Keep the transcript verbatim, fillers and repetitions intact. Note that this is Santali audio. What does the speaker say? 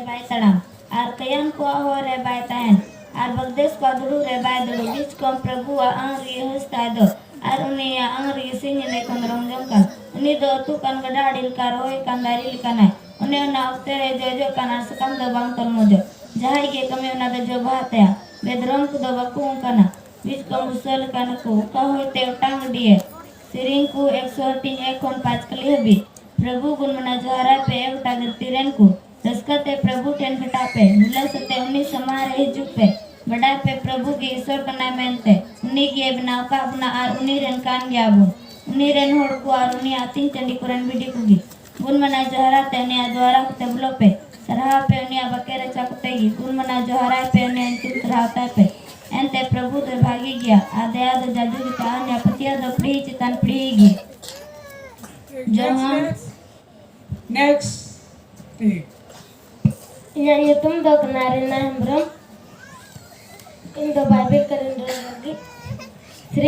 ᱵᱟᱭ ᱛᱟᱲᱟᱢ, ᱟᱨ ᱠᱟᱭᱟᱱ ᱠᱚᱣᱟᱜ ᱦᱚᱨ ᱨᱮ ᱵᱟᱭ ᱛᱟᱦᱮᱱ, ᱟᱨ ᱵᱟᱜᱫᱮᱥ ᱠᱚᱣᱟᱜ ᱫᱩᱲᱩᱵ ᱨᱮ ᱵᱟᱭ ᱫᱩᱲᱩᱵ᱾ ᱵᱤᱪᱠᱚᱢ ᱯᱨᱚᱵᱷᱩᱣᱟᱜ ᱟᱝ ᱨᱮᱜᱮ ᱦᱩᱥ ᱛᱟᱭ ᱫᱚ, ᱟᱨ ᱩᱱᱤᱭᱟᱜ ᱟᱝ ᱨᱮᱜᱮ ᱥᱤᱧ ᱧᱤᱫᱟᱹ ᱠᱷᱚᱸᱫᱽᱨᱚᱝ ᱡᱚᱝ ᱠᱟᱱ᱾ ᱩᱱᱤ ᱫᱚ ᱟᱹᱛᱩᱜ ᱠᱟᱱ ᱜᱟᱰᱟ ᱟᱲᱮ ᱞᱮᱠᱟ, ᱨᱚᱦᱚᱭ ᱠᱟᱱ ᱫᱟᱨᱮ ᱞᱮᱠᱟᱱᱟᱭ᱾ ᱚᱱᱮ ᱚᱱᱟ ᱚᱠᱛᱮ ᱨᱮ ᱡᱚ ᱡᱚᱜ ᱠᱟᱱ ᱟᱨ ᱥᱟᱠᱟᱢ ᱫᱚ ᱵᱟᱝ ᱛᱚᱞᱢᱚᱡᱚᱜ᱾ ᱡᱟᱦᱟᱸᱭ ᱜᱮ ᱠᱟᱹᱢᱤ, ᱚᱱᱟ ᱫᱚ ᱡᱚ ᱵᱟᱦᱟ ᱛᱟᱭᱟ᱾ ᱵᱮᱫᱨᱚᱝ ᱠᱚᱫᱚ ᱵᱟᱠᱚ ᱚᱱᱠᱟᱱᱟ᱾ ᱵᱤᱪᱠᱚᱢ ᱵᱩᱥᱟᱹ ᱞᱮᱠᱟᱱ ᱠᱚ, ᱚᱠᱟ ᱦᱚᱭᱛᱮ ᱚᱴᱟᱝ ᱜᱤᱰᱤᱭᱮ᱾ ᱥᱮᱨᱮᱧ ᱠᱚ ᱮᱠᱥᱚ ᱦᱟᱹᱴᱤᱧ ᱮᱠ ᱠᱷᱚᱱ ᱯᱟᱸᱪ ᱠᱟᱹᱞᱤ ᱦᱟᱹᱵᱤᱡ᱾ ᱯᱨᱚᱵᱷᱩ ᱜᱩᱱ ᱢᱟᱱᱟᱣ ᱡᱚᱦᱟᱨᱟᱭ ᱯᱮ, ᱮ ᱜᱚᱴᱟ ᱫᱷᱟᱹᱨᱛᱤ ᱨᱮᱱ ᱠᱚ᱾ ᱨᱟᱹᱥᱠᱟᱹ ᱛᱮ ᱯᱨᱚᱵᱷᱩ ᱴᱷᱮᱱ ᱜᱷᱟᱴᱟᱜ ᱯᱮ, ᱦᱩᱞᱟᱹᱥ ᱟᱛᱮ ᱩᱱᱤ ᱥᱟᱢᱟᱝ ᱨᱮ ᱦᱤᱡᱩᱜ ᱯᱮ᱾ ᱵᱟᱰᱟᱭ ᱯᱮ, ᱯᱨᱚᱵᱷᱩ ᱜᱮ ᱤᱥᱚᱨ ᱠᱟᱱᱟᱭ ᱢᱮᱱᱛᱮ᱾ ᱩᱱᱤ ᱜᱮ ᱵᱮᱱᱟᱣ ᱠᱟᱜ ᱵᱚᱱᱟ ᱟᱨ ᱩᱱᱤ ᱨᱮᱱ ᱠᱟᱱ ᱜᱮᱭᱟ ᱵᱚᱱ᱾ ᱩᱱᱤ ᱨᱮᱱ ᱦᱚᱲ ᱠᱚ ᱟᱨ ᱩᱱᱤᱭᱟᱜ ᱟᱹᱛᱤᱧ ᱴᱟᱺᱰᱤ ᱠᱚᱨᱮᱱ ᱵᱷᱤᱰᱤ ᱠᱚᱜᱮ᱾ ᱜᱩᱱ ᱢᱟᱱᱟᱣ ᱡᱚᱦᱟᱨᱟᱭ ᱛᱮ ᱩᱱᱤᱭᱟᱜ ᱫᱩᱣᱟᱨᱟ ᱠᱚᱛᱮ ᱵᱚᱞᱚᱜ ᱯᱮ᱾ ᱥᱟᱨᱦᱟᱣ ᱯᱮ ᱩᱱᱤᱭᱟᱜ ᱵᱟᱠᱮ ᱨᱟᱪᱟ ᱠᱚᱛᱮ ᱜᱮ᱾ ᱜᱩᱱ ᱢᱟᱱᱟᱣ ᱡᱚᱦᱟᱨᱟᱭ ᱯᱮ ᱩᱱᱤᱭᱟᱜ ᱧᱩᱛᱩᱢ ᱥᱟᱨᱦᱟᱣ ᱛᱟᱭ ᱯᱮ᱾ ᱮᱱᱛᱮ ᱯᱨᱚᱵᱷᱩ ᱫᱚᱭ ᱵᱷᱟᱜᱮ ᱜᱮᱭᱟ ᱟᱨ ᱫᱟᱭᱟ ᱫᱚ ᱡᱟᱹᱡᱩᱜ ᱜᱮᱛᱟᱭᱟ᱾ ᱩᱱᱤᱭᱟᱜ ᱯᱟᱹᱛᱭᱟᱹᱣ ᱫᱚ ᱯᱤᱲᱦᱤ ᱪᱮᱛᱟᱱ ᱯᱤᱲᱦᱤ ᱜᱮ᱾ ᱡᱚᱦᱟᱱ᱾ Next, next, ᱴᱷᱤᱠ᱾ ᱤᱧᱟᱹᱜ ᱧᱩᱛᱩᱢ ᱫᱚ ᱠᱟᱱᱟ ᱨᱤᱱᱟ ᱦᱮᱢᱵᱨᱚᱢ᱾ ᱤᱧ ᱫᱚ ᱵᱟᱭᱵᱮᱞ ᱠᱟᱨᱤᱧ ᱨᱚᱲ ᱞᱟᱹᱜᱤᱫ᱾